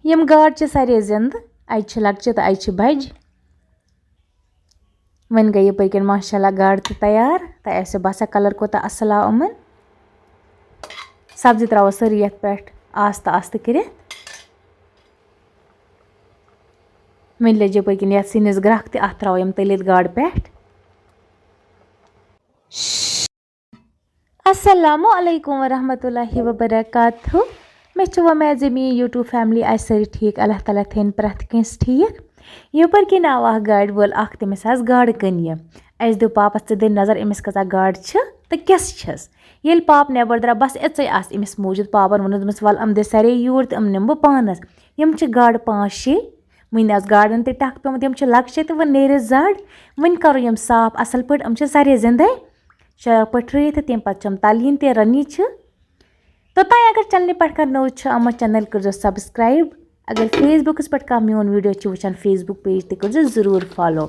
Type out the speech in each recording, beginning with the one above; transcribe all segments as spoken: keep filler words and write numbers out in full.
یِم گاڈٕ چھِ سارے زِندٕ، اَجہِ چھِ لۄکچہِ تہٕ اَجہِ چھِ بَجہِ۔ وۄنۍ گٔے یِپٲرۍ کِنۍ ماشاء اللہ گاڈٕ تہِ تیار۔ تۄہہِ آسیو باسان کَلَر کوٗتاہ اَصٕل آو یِمَن۔ سبزی ترٛاوو سٲرٕے یَتھ پٮ۪ٹھ آستہٕ آستہٕ کٔرِتھ۔ وۄنۍ لٔج یِپٲرۍ کِنۍ یَتھ سِنِس گرٛٮ۪کھ تہِ، اَتھ ترٛاوو یِم تٔلِتھ گاڈٕ پٮ۪ٹھ۔ السلام علیکم ورحمۃ اللہ وبرکاتہ۔ مےٚ چھِ وۄمید زِ میٛٲنۍ YouTube family آسہِ سٲری ٹھیٖک۔ اللہ تعالیٰ تھٲیِن پرٛٮ۪تھ کٲنٛسہِ ٹھیٖک۔ یَپٲرۍ کِنۍ آو اَکھ گاڑِ وول اَکھ، تٔمِس آسہٕ گاڈٕ کٕننہِ۔ اَسہِ دوٚپ پاپَس، "ژٕ دِ نظر أمِس کۭژاہ گاڈٕ چھِ تہٕ کِژھ چھَس۔" ییٚلہِ پاپہٕ نٮ۪بَر درٛاو، بَس یِژٕے آسہٕ أمِس موٗجوٗد۔ پاپَن ووٚنُس دوٚپمَس، "وَلہٕ یِم دِ سارے یوٗرۍ تہٕ یِم نِمہٕ بہٕ پانَس۔" یِم چھِ گاڈٕ پانٛژھ شےٚ، وٕنہِ آسہٕ گاڈَن تہِ ٹَکھ پیوٚمُت، یِم چھِ لۄکچہِ تہٕ وۄنۍ نیرِ زَڈ۔ وۄنۍ کَرو یِم صاف اَصٕل پٲٹھۍ، یِم چھِ سارے زِندَے۔ شاہ پٲٹھۍ ترٛٲیِتھ تہٕ تَمہِ پَتہٕ چھِ یِم تَلٕنۍ تہِ رَننہِ چھِ۔ توٚتام اگر channelہِ پٮ۪ٹھ کانٛہہ نٔو چھِ آمٕژ، channel کٔرۍزیو subscribe۔ اگر Facebookس پٮ۪ٹھ کانٛہہ میون video چھِ وٕچھان، Facebook page تہِ کٔرۍزیو ضروٗر follow۔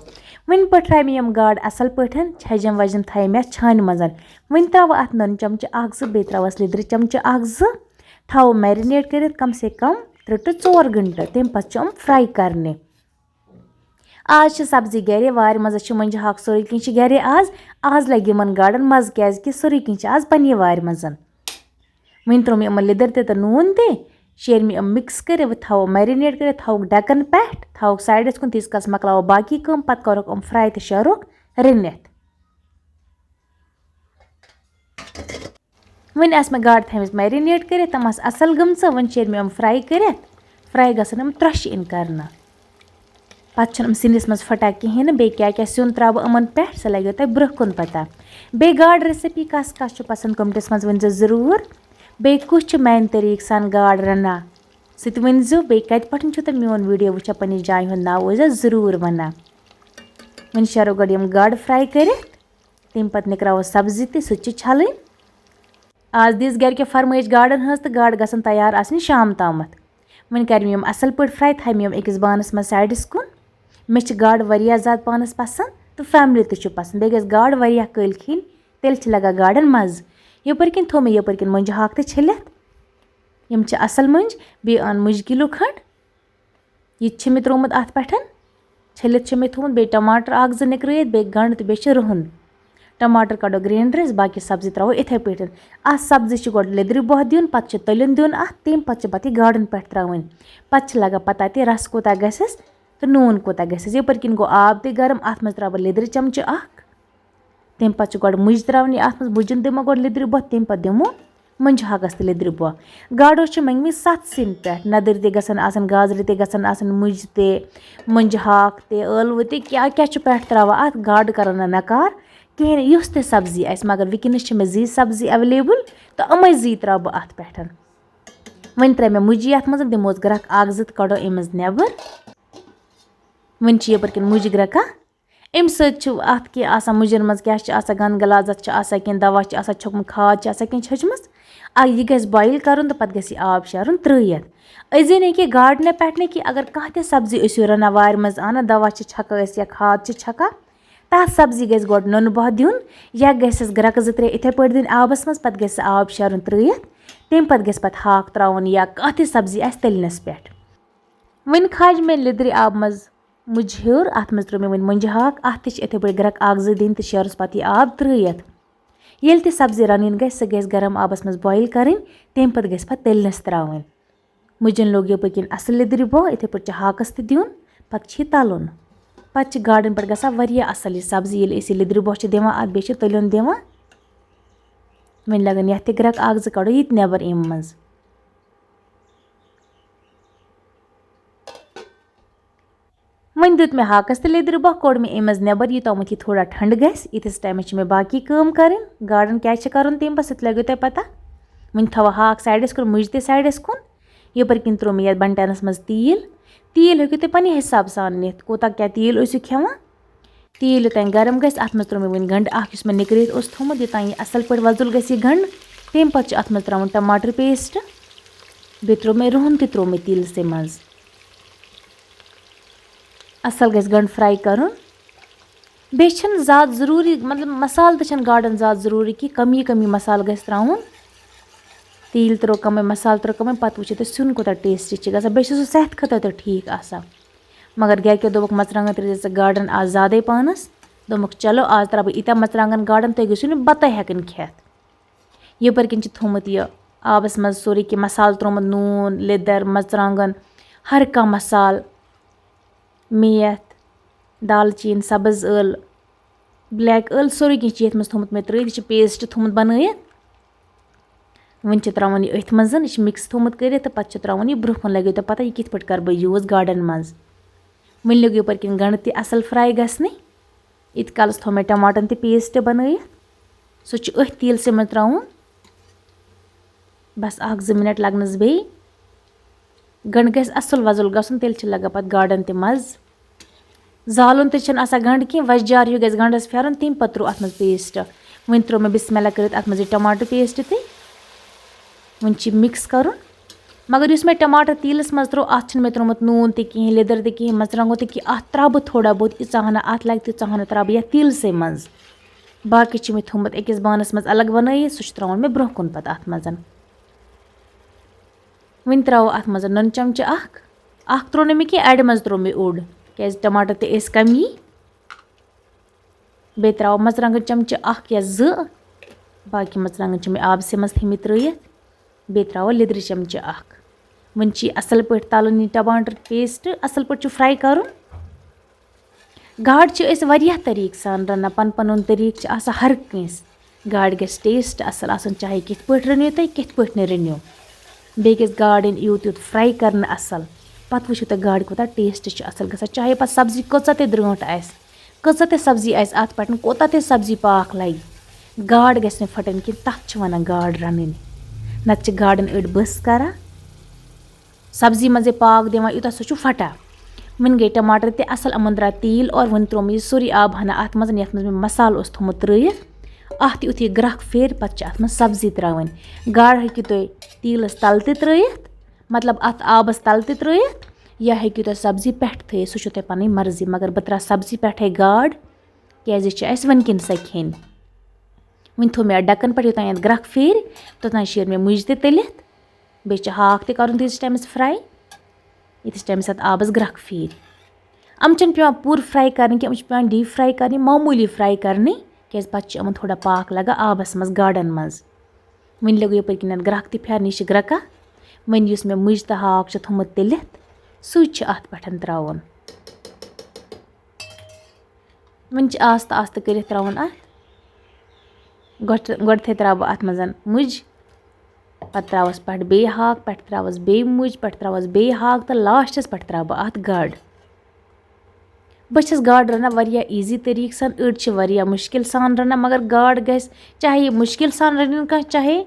وٕنہِ پٲٹھۍ ترٛایہِ مےٚ یِم گاڈٕ اَصٕل پٲٹھۍ، چھَجَم وَجَم تھایہِ مےٚ چھانہِ منٛز۔ وٕنہِ ترٛاوٕ اَتھ نُن چمچہٕ اَکھ زٕ، بیٚیہِ ترٛاوَس لیٚدرِ چمچہٕ اَکھ زٕ۔ تھاوو marinate کٔرِتھ کم سے کم ترٛےٚ to ژور گھنٹہٕ، تَمہِ پَتہٕ چھِ یِم fry کَرنہِ۔ آز چھِ سبزی گرے، وارِ منٛز چھِ مۄنجہِ ہاکھ، سورُے کینٛہہ چھِ گرے آز۔ آز لگہِ یِمن گاڈن مزٕ، کیازِ کہِ سورُے کینٛہہ چھِ آز پننہِ وارِ منٛز۔ وۄنۍ ترٛوو مےٚ یِمن لیٚدٕر تہِ تہٕ نوٗن تہِ، شیرِ مےٚ یِم mix کٔرِتھ، وۄنۍ تھاوو marinate کٔرِتھ، تھاووکھ ڈکن پٮ۪ٹھ، تھاووکھ sideس کُن، تیٖتِس کالس مۄکلاوو باقی کٲم، پتہٕ کرہوکھ یِم fry تہٕ شیرہوکھ رٔنِتھ۔ وۄنۍ آسہٕ مےٚ گاڈٕ تھٲیمٕژ marinate کٔرِتھ، تِم آسہٕ اَصٕل گٔمژٕ۔ وۄنۍ چھِ مےٚ یِم fry کٔرِتھ، fry گژھن یِم ترٛۄشہِ یِنۍ کرنہٕ۔ پَتہٕ چھِنہٕ یِم سِنِس منٛز پھٹان کِہیٖنۍ نہٕ۔ بیٚیہِ کیٛاہ کیٛاہ سیُن ترٛاوٕ بہٕ یِمَن پٮ۪ٹھ، سۄ لَگیو تۄہہِ برٛونٛہہ کُن پَتہ۔ بیٚیہِ گاڈٕ recipe کَس کَس چھُ پَسنٛد، commentsس منٛز ؤنۍزیو ضروٗر۔ بیٚیہِ کُس چھُ میٛانہِ طریٖقہٕ سان گاڈٕ رَنان، سُہ تہِ ؤنۍزیو۔ بیٚیہِ کَتہِ پٮ۪ٹھ چھُو تُہۍ میون video وٕچھان، پنٛنِس جایہِ ہُنٛد ناو ٲسۍزیو ضروٗر وَنان۔ وۄنۍ شیرو گۄڈٕ یِم گاڈٕ fry کٔرِتھ۔ تَمہِ پَتہٕ نِکراوو سبزی تہِ، سُہ تہِ چھِ چھَلٕنۍ۔ آز دِژ گَرِکیو فرمٲیِش گاڈَن ہٕنٛز تہٕ گاڈٕ گژھن تیار آسٕنۍ شام تامَتھ۔ وۄنۍ کَرِ مےٚ یِم اَصٕل پٲٹھۍ fry، تھاوِ مےٚ یِم أکِس بانَس منٛز sideس کُن۔ مےٚ چھِ گاڈٕ واریاہ زیادٕ پانَس پَسنٛد تہٕ family تہِ چھُ پَسنٛد۔ بیٚیہِ گژھِ گاڈٕ واریاہ کٔلۍ کھیٚنۍ، تیٚلہِ چھِ لَگان گاڈَن مَزٕ۔ یَپٲرۍ کِنۍ تھوٚو مےٚ یَپٲرۍ کِنۍ مۄنٛجہِ ہاکھ تہِ چھٔلِتھ۔ یِم چھِ اَصٕل مۄنٛجہِ، بیٚیہِ أنۍ مُجہِ کِلوٗ کھنٛڈ۔ یہِ تہِ چھِ مےٚ ترٛوومُت اَتھ پٮ۪ٹھ، چھٔلِتھ چھِ مےٚ تھوٚومُت، بیٚیہِ ٹماٹر اَکھ زٕ نِکرٲیِتھ، بیٚیہِ گنٛڈٕ تہٕ بیٚیہِ چھِ رُہُن۔ ٹماٹر کَڑو grinderس، باقٕے سبزی ترٛاوو یِتھَے پٲٹھۍ۔ اَتھ سبزی چھِ گۄڈٕ لیٚدرِ بۄہ دیُن، پَتہٕ چھِ تٔلیُن دیُن اَتھ، تَمہِ پَتہٕ چھِ پَتہٕ یہِ گاڈَن پٮ۪ٹھ ترٛاوٕنۍ۔ پَتہٕ چھِ لَگان پَتہ تہِ رَس کوٗتاہ گژھٮ۪س تہٕ نوٗن کوٗتاہ گژھٮ۪س۔ یَپٲرۍ کِنۍ گوٚو آب تہِ گرم، اَتھ منٛز ترٛاوٕ بہٕ لیٚدرِ چمچہٕ اَکھ۔ تَمہِ پَتہٕ چھِ گۄڈٕ مُجہِ ترٛاوٕنۍ اَتھ منٛز، مُجَن دِمو گۄڈٕ لیٚدرِ بۄہ، تَمہِ پَتہٕ دِمو مۄنٛجہِ ہاکَس تہِ لیٚدرِ بۄہ۔ گاڈو چھِ مٔنٛگمٕتۍ سَتھ سِنۍ پٮ۪ٹھ، نَدٕرۍ تہِ گژھن آسٕنۍ، گازرِ تہِ گژھن آسٕنۍ، مُجہِ تہِ، مۄنٛجہِ ہاکھ تہِ، ٲلوٕ تہِ، کیٛاہ کیٛاہ چھُ پٮ۪ٹھ ترٛاوان اَتھ، گاڈٕ کَرَن نہٕ نَکار کِہیٖنۍ، یُس تہِ سبزی آسہِ۔ مگر وٕنکیٚنَس چھِ مےٚ زٕے سبزی available، تہٕ یِمَے زٕے ترٛاوٕ بہٕ اَتھ پٮ۪ٹھ۔ وۄنۍ ترٛاوِ مےٚ مُجہِ یَتھ منٛز، دِموس گرٛٮ۪کھ اَکھ زٕ تہٕ کَڑو أمِس نٮ۪بَر۔ وۄنۍ چھِ یَپٲرۍ کِنۍ مُجہِ گرٛٮ۪کھ اَمہِ سۭتۍ چھُ اَتھ کینٛہہ آسان، مُجَن منٛز کیٛاہ چھِ آسان، گَنٛدٕ غلازت چھِ آسان، کینٛہہ دَوا چھِ آسان چھوٚکمُت، کھاد چھِ آسان کینٛہہ چھٔچمٕژ۔ آ، یہِ گژھِ boil کَرُن تہٕ پَتہٕ گژھِ یہِ آب شیرُن ترٛٲیِتھ۔ أزی نہٕ کینٛہہ، گاڈنہٕ پٮ۪ٹھ نہٕ کینٛہہ، اگر کانٛہہ تہِ سبزی ٲسِو رَنان وارِ منٛز اَنان، دَوا چھِ چھَکان أسۍ یا کھاد چھِ چھَکان، تَتھ سبزی گژھِ گۄڈٕ نُنہٕ بۄہ دیُن، یا گژھٮ۪س گرٛٮ۪کہٕ زٕ ترٛےٚ یِتھَے پٲٹھۍ دِنۍ آبَس منٛز، پَتہٕ گژھِ سُہ آب شیرُن ترٛٲیِتھ، تَمہِ پَتہٕ گژھِ پَتہٕ ہاکھ ترٛاوُن یا کانٛہہ تہِ سبزی آسہِ تٔلنَس پٮ۪ٹھ۔ وۄنۍ کھاج مےٚ لیٚدرِ آبہٕ منٛز مُجہِ ہیوٚر، اَتھ منٛز ترٛوو مےٚ وۄنۍ مۄنٛجہِ ہاکھ، اَتھ تہِ چھِ یِتھَے پٲٹھۍ گرٛٮ۪کہٕ اَکھ زٕ دِنۍ تہٕ شیرُس پَتہٕ یہِ آب ترٛٲیِتھ۔ ییٚلہِ تہِ سبزی رَنٕنۍ گژھِ، سۄ گژھِ گرم آبَس منٛز boil کَرٕنۍ، تَمہِ پَتہٕ گژھِ پَتہٕ تٔلنَس ترٛاوٕنۍ۔ مُجَن لوٚگ یَپٲرۍ کِنۍ اَصٕل لیٚدرِ بۄہ، یِتھَے پٲٹھۍ چھِ ہاکَس تہِ دیُن، پَتہٕ چھِ یہِ تَلُن۔ پَتہٕ چھِ گاڈَن پٮ۪ٹھ گژھان واریاہ اَصٕل یہِ سبزی، ییٚلہِ أسۍ یہِ لیٚدرِ بۄہ چھِ دِوان اَتھ، بیٚیہِ چھِ تٔلیُن دِوان۔ وۄنۍ لَگَن یَتھ تہِ گرٛٮ۪کہٕ اَکھ زٕ، کَڑو یہِ تہِ نٮ۪بَر اَمہِ منٛز۔ وۄنۍ دیُت مےٚ ہاکَس تہِ لیٚدرِ بۄہ، کوٚڑ مےٚ اَمہِ منٛز نٮ۪بَر، یوٗتامَتھ یہِ تھوڑا ٹھنٛڈٕ گژھِ۔ ییٖتِس ٹایمَس چھِ مےٚ باقی کٲم کَرٕنۍ۔ گاڈَن کیٛاہ چھِ کَرُن تَمہِ پَتہٕ، سُہ تہِ لَگیو تۄہہِ پَتہ۔ وۄنۍ تھاوو ہاکھ sideس کُن، مُجہِ تہِ sideس کُن۔ یَپٲرۍ کِنۍ ترٛوو مےٚ یَتھ بَنٹَنَس منٛز تیٖل۔ تیٖل ہیٚکِو تُہۍ پنٛنہِ حِساب سان نِتھ، کوٗتاہ کیٛاہ تیٖل ٲسِو کھٮ۪وان۔ تیٖل یوٚتام گرم گژھِ، اَتھ منٛز ترٛوو مےٚ وۄنۍ گنٛڈٕ اَکھ، یُس مےٚ نِکرٲیِتھ اوس تھوٚومُت، یوٚتام یہِ اَصٕل پٲٹھۍ وۄزُل گژھِ یہِ گنٛڈٕ۔ تَمہِ پَتہٕ چھُ اَتھ منٛز ترٛاوُن ٹماٹر paste۔ بیٚیہِ ترٛوو مےٚ رُہُن تہِ ترٛوو مےٚ تیٖلسٕے منٛز۔ اَصٕل گژھِ گنٛڈٕ fry کَرُن۔ بیٚیہِ چھِنہٕ زیادٕ ضروٗری، مطلب، مصالہٕ تہِ چھِنہٕ گاڈَن زیادٕ ضروٗری کینٛہہ، کمی کمی مصالہٕ گژھِ ترٛاوُن۔ تیٖل ترٛوو کَمٕے، مصالہٕ ترٛوو کَمٕے، پَتہٕ وٕچھِو تُہۍ سیُن کوٗتاہ ٹیسٹی چھِ گژھان، بیٚیہِ چھِ سُہ صحتہٕ خٲطرٕ تہِ ٹھیٖک آسان۔ مگر گَرِکیو دوٚپُکھ، "مَرژٕوانٛگَن ترٛٲیزِ ژٕ گاڈَن آز زیادَے پَہنَس۔" دوٚپمَکھ، "چلو، آز ترٛاوٕ بہٕ ییٖتیٛاہ مَرژٕوانٛگَن گاڈَن، تُہۍ گٔژھِو نہٕ بَتَے ہٮ۪کٕنۍ کھٮ۪تھ۔" یَپٲرۍ کِنۍ چھِ تھوٚمُت یہِ آبَس منٛز سورُے کینٛہہ مصالہٕ ترٛوومُت، نوٗن، لیٚدٕر، مَرژٕوانٛگَن، ہر کانٛہہ مصالہٕ، میتھ، دالچیٖن، سبٕز ٲل، بلیک ٲل، سورُے کینٛہہ چھِ یَتھ منٛز تھوٚمُت مےٚ ترٛٲوِتھ۔ یہِ چھِ پیسٹ تھوٚمُت بَنٲیِتھ۔ وۄنۍ چھِ ترٛاوُن یہِ أتھۍ منٛز، یہِ چھِ مِکٕس تھوٚمُت کٔرِتھ تہٕ پَتہٕ چھِ ترٛاوُن یہِ برٛونٛہہ کُن۔ لَگیو تۄہہِ پَتہ یہِ کِتھ پٲٹھۍ کَرٕ بہٕ یوٗز گاڈَن منٛز۔ وۄنۍ لوٚگ یَپٲرۍ کِنۍ گَنٛڈٕ تہِ اَصٕل فرٛاے گژھنہِ۔ ییٖتِس کالَس تھوٚو مےٚ ٹماٹرَن تہِ پیسٹ بَنٲیِتھ۔ سُہ چھُ أتھۍ تیٖلسٕے منٛز ترٛاوُن۔ بَس اَکھ زٕ مِنَٹ لَگنَس بیٚیہِ۔ گَنٛڈٕ گژھِ اَصٕل وۄزُل گژھُن، تیٚلہِ چھِ لَگان پَتہٕ گاڈَن تہِ مَزٕ۔ زالُن تہِ چھُنہٕ آسان گَنٛڈٕ کینٛہہ، وَزجار ہیوٗ گژھِ گَنٛڈَس پھیرُن، تَمہِ پَتہٕ ترٛوو اَتھ منٛز پیسٹ۔ وۄنۍ ترٛوو مےٚ بِسمِ اللہ کٔرِتھ اَتھ منٛز یہِ ٹماٹر پیسٹ تہِ۔ وۄنۍ چھِ مِکٕس کَرُن۔ مگر یُس مےٚ ٹماٹر تیٖلَس منٛز ترٛوو، اَتھ چھُنہٕ مےٚ ترٛوومُت نوٗن تہِ کِہیٖنۍ، لیٚدٕر تہِ کِہیٖنۍ، مَرژٕوانٛگُن تہِ کِہیٖنۍ۔ اَتھ ترٛاوٕ بہٕ تھوڑا بہت، ییٖژاہ ہنا اَتھ لَگہِ، تیٖژاہ ہنا ترٛاوٕ بہٕ یَتھ تیٖلسٕے منٛز۔ باقٕے چھِ مےٚ تھوٚمُت أکِس بانَس منٛز الگ بَنٲیِتھ، سُہ چھُ ترٛاوُن مےٚ برٛونٛہہ کُن پَتہٕ اَتھ منٛز۔ وۄنۍ ترٛاوو اَتھ منٛز نُن چمچہٕ اَکھ۔ اَکھ ترٛوو نہٕ مےٚ کینٛہہ، اَڑِ منٛز ترٛوو مےٚ اوٚڑ، کیٛازِ ٹماٹر تہِ ٲسۍ کَمی۔ بیٚیہِ ترٛاوو مَرژٕوانٛگَن چمچہٕ اَکھ یا زٕ۔ باقٕے مَرژٕوانٛگَن چھِ مےٚ آبسٕے منٛز تھٲیمٕتۍ ترٛٲیِتھ۔ بیٚیہِ ترٛاوو لیٚدرِ چمچہٕ اَکھ۔ وۄنۍ چھِ یہِ اَصٕل پٲٹھۍ تَلُن، یہِ ٹماٹر پیسٹ اَصٕل پٲٹھۍ چھُ فرٛاے کَرُن۔ گاڈٕ چھِ أسۍ واریاہ طریٖقہٕ سان رَنان، پَن پَنُن طریٖقہٕ چھِ آسان ہر کٲنٛسہِ۔ گاڈٕ گژھِ ٹیسٹ اَصٕل آسُن، چاہے کِتھ پٲٹھۍ رٔنِو تُہۍ، کِتھ پٲٹھۍ نہٕ رٔنِو۔ بیٚیہِ گژھِ گاڈٕ یِنۍ یوٗت یوٗت فرٛاے کَرنہٕ اَصٕل، پَتہٕ وٕچھِو تُہۍ گاڈِ کوٗتاہ ٹیسٹ چھُ اَصٕل گژھان، چاہے پَتہٕ سبزی کۭژاہ تہِ درٛٲنٛٹھ آسہِ، کۭژاہ تہِ سبزی آسہِ اَتھ پٮ۪ٹھ، کوٗتاہ تہِ سبزی پاکھ لَگہِ، گاڈ گژھِ نہٕ پھَٹٕنۍ کِہیٖنۍ، تَتھ چھِ وَنان گاڈ رَنٕنۍ۔ نَتہٕ چھِ گاڈَن أڑۍ بٕس کَران۔ سبزی منٛز یہِ پاکھ دِوان، یوٗتاہ سُہ چھُ پھٹان۔ وۄنۍ گٔے ٹماٹر تہِ اَصٕل، یِمَن درٛاو تیٖل اور وۄنۍ ترٛوو مےٚ یہِ سورُے آب ہنا اَتھ منٛز، یَتھ منٛز مےٚ مصالہٕ اوس تھوٚمُت ترٛٲیِتھ۔ اَتھ یُتھ یہِ گرٛکھ پھیرِ، پَتہٕ چھِ اَتھ منٛز سبزی ترٛاوٕنۍ۔ گاڈٕ ہیٚکِو تُہۍ تیٖلَس تَل تہِ ترٛٲیِتھ، مطلب اَتھ آبَس تَل تہِ ترٛٲیِتھ، یا ہیٚکِو تُہۍ سبزی پٮ۪ٹھ تھٲیِتھ، سُہ چھُو تۄہہِ پَنٕنۍ مرضی، مگر بہٕ ترٛاوٕ سبزی پٮ۪ٹھَے گاڈ، کیٛازِ یہِ چھِ اَسہِ وٕنکیٚنَسٕے کھیٚنۍ۔ وۄنۍ تھوٚو مےٚ اَتھ ڈَکَن پٮ۪ٹھ، یوٚتام یَتھ گرٛکھ پھیرِ، توٚتام شیر مےٚ مُجہِ تہِ تٔلِتھ۔ بیٚیہِ چھِ ہاکھ تہِ کَرُن تیٖتِس ٹایمَس فرٛاے، ییٖتِس ٹایمَس اَتھ آبَس گرٛکھ پھیرِ۔ یِم چھِنہٕ پٮ۪وان پوٗرٕ فرٛاے کَرٕنۍ کینٛہہ، یِم چھِ پٮ۪وان ڈیٖپ فرٛاے کَرٕنۍ، معموٗلی فرٛاے کَرنہِ، کیٛازِ پَتہٕ چھِ یِمَن تھوڑا پاکھ لَگان آبَس منٛز، گاڈَن منٛز۔ وۄنۍ لوٚگ یَپٲرۍ کِنۍ اَتھ گرٛکھ تہِ پھیرنہِ، یہِ چھِ گرٛکَن۔ وۄنۍ یُس مےٚ مُجہِ تہٕ ہاکھ چھُ تھوٚمُت تٔلِتھ، سُے چھُ اَتھ پٮ۪ٹھ ترٛاوُن۔ وۄنۍ چھِ آستہٕ آستہٕ کٔرِتھ ترٛاوُن اَتھ۔ گۄڈٕ، گۄڈٕتھٕے ترٛاوٕ بہٕ اَتھ منٛز مُجہِ، پَتہٕ ترٛاوَس پٮ۪ٹھ بیٚیہِ ہاکھ، پٮ۪ٹھٕ ترٛاوَس بیٚیہِ مُجہِ، پٮ۪ٹھٕ ترٛاوَس بیٚیہِ ہاکھ تہٕ لاسٹَس پٮ۪ٹھ ترٛاوٕ بہٕ اَتھ گاڈٕ۔ بہٕ چھَس گاڈٕ رَنان واریاہ ایٖزی طریٖقہٕ سان، أڑۍ چھِ واریاہ مُشکِل سان رَنان، مگر گاڈ گژھِ، چاہے یہِ مُشکِل سان رٔنِن کانٛہہ، چاہے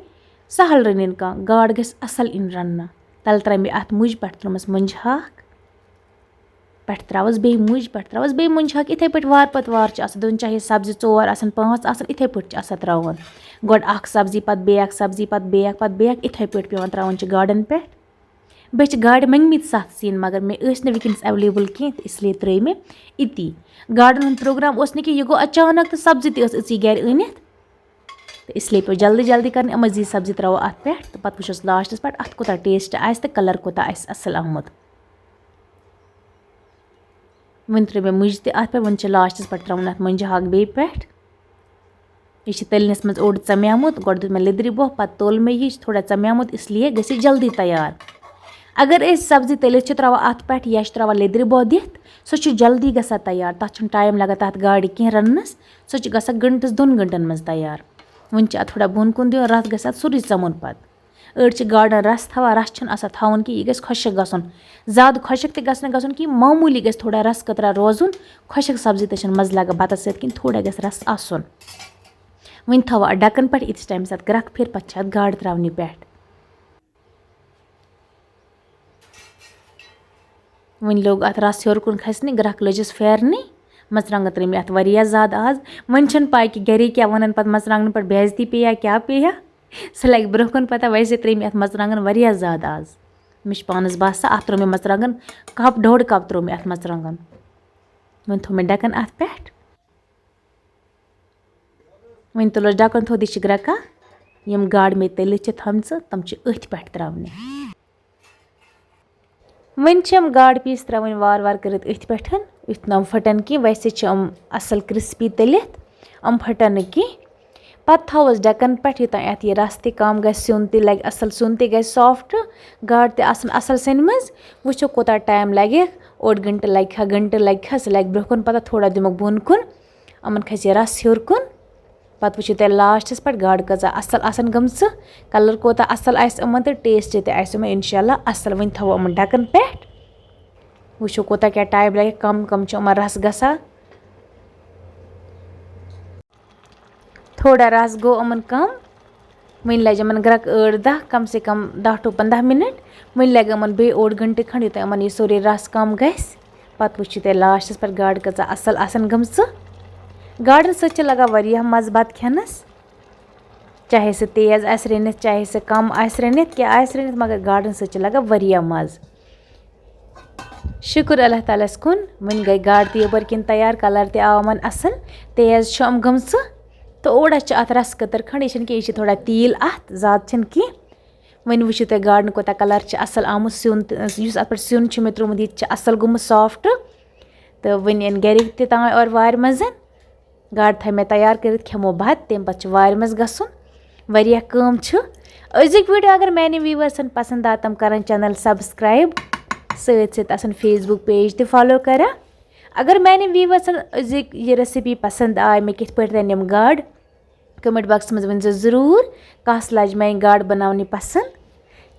سَہَل رٔنِن کانٛہہ، گاڈ گژھِ اَصٕل یِنۍ رَننہٕ۔ تَلہٕ ترٛایہِ مےٚ اَتھ مُجہِ، پٮ۪ٹھٕ ترٛٲومَس مُجہِ ہاکھ۔ پٮ۪ٹھٕ ترٛاوَس بیٚیہِ مُجہِ، پٮ۪ٹھٕ ترٛاوَس بیٚیہِ مُجہِ ہاکھ، یِتھَے پٲٹھۍ وارٕ پَتہٕ وارٕ چھِ آسان دیُن، چاہے سبزی ژور آسَن، پانٛژھ آسَن، یِتھَے پٲٹھۍ چھِ آسان ترٛاوُن۔ گۄڈٕ اَکھ سبزی، پَتہٕ بیٚیہِ اَکھ سبزی، پَتہٕ بیٚیہِ اَکھ، پَتہٕ بیٚیہِ اَکھ، یِتھَے پٲٹھۍ پٮ۪وان ترٛاوُن چھِ گاڈَن پٮ۪ٹھ۔ بیٚیہِ چھِ گاڈِ مٔنٛگمٕتۍ سَتھ سِنۍ، مگر مےٚ ٲسۍ نہٕ وٕنکیٚنَس ایویلیبٕل کینٛہہ، تہٕ اِسلیے ترٛٲے مےٚ أتی۔ گاڈَن ہُنٛد پرٛوگرام اوس نہٕ کینٛہہ، یہِ گوٚو اچانک تہٕ سبزی تہِ ٲس أژٕے گَرِ أنِتھ۔ تہٕ اِسلیے پیوٚو جلدی جلدی کَرٕنۍ، یِمَے زٕ سبزی ترٛاوو اَتھ پٮ۪ٹھ تہٕ پَتہٕ وٕچھوس لاسٹَس پٮ۪ٹھ اَتھ کوٗتاہ ٹیسٹ آسہِ تہٕ کَلَر کوٗتاہ آسہِ اَصٕل آمُت۔ وۄنۍ ترٛٲو مےٚ مُجہِ تہِ اَتھ پٮ۪ٹھ، وۄنۍ چھِ لاسٹَس پٮ۪ٹھ ترٛاوُن اَتھ مۄنجہِ ہاکھ بیٚیہِ پٮ۪ٹھ۔ یہِ چھِ تٔلنِس منٛز اوٚڑ ژَمیومُت، گۄڈٕ دیُت مےٚ لیٚدرِ بوہ، پَتہٕ توٚل مےٚ یہِ، یہِ چھِ تھوڑا ژَمیومُت، اِسلیے گژھِ یہِ جلدی تیار۔ اگر أسۍ سبزی تٔلِتھ چھِ ترٛاوان اَتھ پٮ۪ٹھ یا چھِ ترٛاوان لیٚدرِ بوہ دِتھ، سُہ چھُ جلدی گژھان تیار، تَتھ چھُنہٕ ٹایم لَگان تَتھ گاڈِ کینٛہہ رَننَس، سُہ چھُ گژھان گھنٹَس دۄن گھنٹَن منٛز تیار۔ وۄنۍ چھِ اَتھ تھوڑا بۄن کُن دیُن، رَس گژھِ اَتھ سورُے ژَمُن پَتہٕ۔ أڑۍ چھِ گاڈَن رَس تھاوان، رَس چھُنہٕ آسان تھاوُن کینٛہہ، یہِ گژھِ خۄشٕک گژھُن۔ زیادٕ خۄشٕک تہِ گژھِ نہٕ گژھُن کینٛہہ، معموٗلی گژھِ تھوڑا رَس قطرہ روزُن۔ خۄشٕک سبزی تہِ چھَنہٕ مَزٕ لَگان بَتَس سۭتۍ کِہیٖنۍ، تھوڑا گژھِ رَس آسُن۔ وۄنۍ تھاوو اَتھ ڈَکَن پٮ۪ٹھ، ییٖتِس ٹایمَس اَتھ گرٛٮ۪کھ پھِرِ، پَتہٕ چھِ اَتھ گاڈٕ ترٛاونہِ پٮ۪ٹھ۔ وۄنۍ لوٚگ اَتھ رَس ہیوٚر کُن کھَسنہِ، گرٛٮ۪کھ لٔجِس پھیرنہِ۔ مَرژٕوانٛگَن ترٛٲے مےٚ اَتھ واریاہ زیادٕ آز۔ وۄنۍ چھَنہٕ پَے کہِ گَرِکۍ کیٛاہ وَنَن پَتہٕ، مَرژٕوانٛگنَن پٮ۪ٹھ بے عزتی پیٚیہِ یا کیٛاہ پیٚیہِ۔ سُہ لَگہِ برٛونٛہہ کُن پَتہ، ویسے ترٛٲے مےٚ اَتھ مَرژٕوانٛگَن واریاہ زیادٕ آز۔ مےٚ چھُ پانَس باسان، اَتھ ترٛوو مےٚ مَرژٕوانٛگَن کَپ، ڈوٚڈ کَپ ترٛوو مےٚ اَتھ مَرژٕوانٛگَن۔ وۄنۍ تھوٚو مےٚ ڈَکَن اَتھ پٮ۪ٹھ۔ وۄنۍ تُلو ڈَکَن تھوٚد، یہِ چھِ گرٛٮ۪کان۔ یِم گاڈٕ مےٚ تٔلِتھ چھِ تھٲمژٕ، تِم چھِ أتھۍ پٮ۪ٹھ ترٛاونہِ۔ وۄنۍ چھِ یِم گاڈٕ پیٖس ترٛاوٕنۍ وارٕ وارٕ کٔرِتھ أتھۍ پٮ۪ٹھ، یُتھ نہٕ یِم پھٕٹن کینٛہہ۔ ویسے چھِ یِم اَصٕل crispy تٔلِتھ، یِم پھٕٹن نہٕ کینٛہہ۔ پَتہٕ تھاووس ڈَکَن پٮ۪ٹھ، یوٚتام اَتھ یہِ رَس تہِ کَم گژھِ، سیُن تہِ لَگہِ اَصٕل، سیُن تہِ گژھِ soft، گاڈٕ تہِ آسَن اَصٕل سیٚنہِ منٛز۔ وٕچھو کوٗتاہ time لَگہِ، اوٚڑ گھنٹہٕ لَگہِ کھا، گھنٹہٕ لَگہِ کھا، سُہ لَگہِ برٛونٛہہ کُن، پَتہٕ تھوڑا دِمَکھ بۄن کُن، یِمَن کھسہِ یہِ رَس ہیوٚر کُن۔ پَتہٕ وٕچھِو تُہۍ lastس پٮ۪ٹھ گاڈٕ کۭژاہ اَصٕل آسَن گٔمژٕ، colour کوٗتاہ اَصٕل آسہِ یِمَن تہٕ taste تہِ آسہِ یِمَن اِنشاء اللہ اَصٕل۔ وۄنۍ تھاوو یِمَن ڈَکَن پٮ۪ٹھ، وٕچھو کوٗتاہ کیٛاہ time لَگہِ، کَم کَم چھِ یِمَن رَس گژھان۔ تھوڑا رَس گوٚو یِمَن کَم، وۄنۍ لَگہِ یِمَن گرٛٮ۪کہٕ ٲٹھ دَہ، کَم سے کَم دَہ to پنٛداہ minute۔ وۄنۍ لَگہِ یِمَن بیٚیہِ اوٚڑ گھنٹہٕ کھنٛڈ، یوٚتام یِمَن یہِ سورُے رَس کَم گژھِ۔ پَتہٕ وٕچھِو تُہۍ lastس پٮ۪ٹھ گاڈٕ کۭژاہ اَصٕل آسَن گٔمژٕ۔ گاڈَن سۭتۍ چھِ لَگان واریاہ مَزٕ بَتہٕ کھٮ۪نَس، چاہے سُہ تیز آسہِ رٔنِتھ، چاہے سُہ کَم آسہِ رٔنِتھ، کیٛاہ آسہِ رٔنِتھ، مگر گاڈَن سۭتۍ چھِ لَگان واریاہ مَزٕ۔ شُکُر اللہ تعالیٰ ہَس کُن، وۄنۍ گٔے گاڈٕ تہِ یَپٲرۍ کِنۍ تیار، colour تہِ آو یِمَن اَصٕل، تیز چھِ یِم گٔمژٕ۔ تہٕ اوڑا چھِ اَتھ رَس قطر کھنٛڈ، یہِ چھِنہٕ کینٛہہ، یہِ چھِ تھوڑا تیٖل اَتھ، زیادٕ چھِنہٕ کینٛہہ۔ وۄنۍ وٕچھِو تُہۍ گاڈَن کوٗتاہ colour چھِ اَصٕل آمُت، سیُن تہٕ یُس اَتھ پٮ۪ٹھ سیُن چھُ مےٚ ترٛوومُت، یہِ تہِ چھِ اَصٕل گوٚمُت soft۔ تہٕ وۄنۍ یِن گَرِکۍ تہِ تام اورٕ وارِ منٛز۔ گاڈٕ تھایہِ مےٚ تیار کٔرِتھ، کھٮ۪مو بَتہٕ، تَمہِ پَتہٕ چھُ وارِ منٛز گژھُن۔ واریاہ کٲم چھِ۔ أزیُک video اگر میانٮ۪ن viewersن پسنٛد آو، تِم کرن channel subscribe، سۭتۍ سۭتۍ آسن Facebook page تہِ follow کران۔ اگر میانٮ۪ن viewersن أزِکۍ یہِ recipe پسنٛد آے، مےٚ کِتھ پٲٹھۍ رَنہِ یِم گاڈٕ، comment boxس منٛز ؤنۍ زیو ضروٗر، کَس لَجہِ میانہِ گاڈٕ بناونہِ پسنٛد۔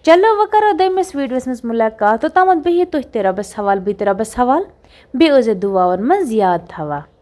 چلو، وۄنۍ کرو دوٚیمِس videoس منٛز مُلاقات۔ توٚتامَتھ بِہِو تُہۍ تہِ رۄبَس حوالہٕ، بہٕ تہِ رۄبَس حوالہٕ۔ بیٚیہِ ٲسۍزیو دُعاوَن منٛز یاد تھاوان۔